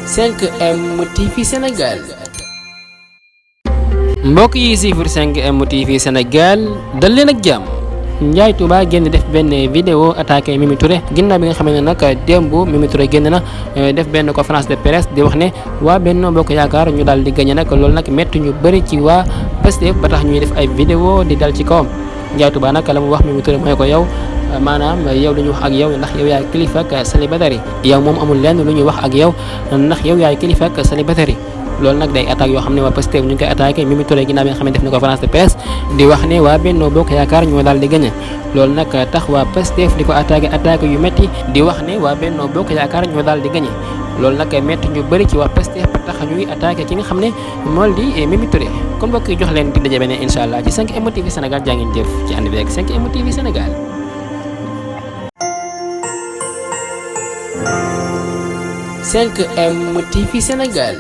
5M TV Sénégal. mbokk yi siifur 5M TV Sénégal dal leen ak jàmm. Ndiaye Touba génn def benn vidéo attaqué Mimi Touré ginnaaw bi nga xam ne nag démb Mimi Touré génn na def benn conférence de presse di wax ne waa Benno Bokk Yaakaar ñu daal di gagné nag loolu nag métti ñu bëri ci waa Pastef ba tax ñuy def ay vidéo di dal ci kawam. Ndiaye Touba nag la mu wax Mimi Touré mooy ko yow maanaam yow lu ñu wax ak yow ndax yow yaay kilifa ak célibataire yi yow moom amul lenn lu ñuy wax ak yow ndax yow yaay kilifa ak célibataire yi. loolu nag day attaque yoo xam ne waa Pastef ñu ngi koy attaqué Mimi Touré ginnaaw bi nga xam ne def na conférence de presse di wax ne waa Benno Bokk Yaakaar ñoo daal di gagné loolu nag tax waa Pastef di ko attaqué yu métti di wax ne waa Benno Bokk Yaakaar ñoo daal di gagné loolu nag métti ñu bëri ci waa Pastef ba tax ñuy attaqué ki nga xam ne mool di Mimi Touré kon mbokk yi jox leen di daje beneen incha allah ci 5M TV Sénégal jaa ngeen jëf ci ànd bi ak 5M TV Sénégal. 5M TV Sénégal.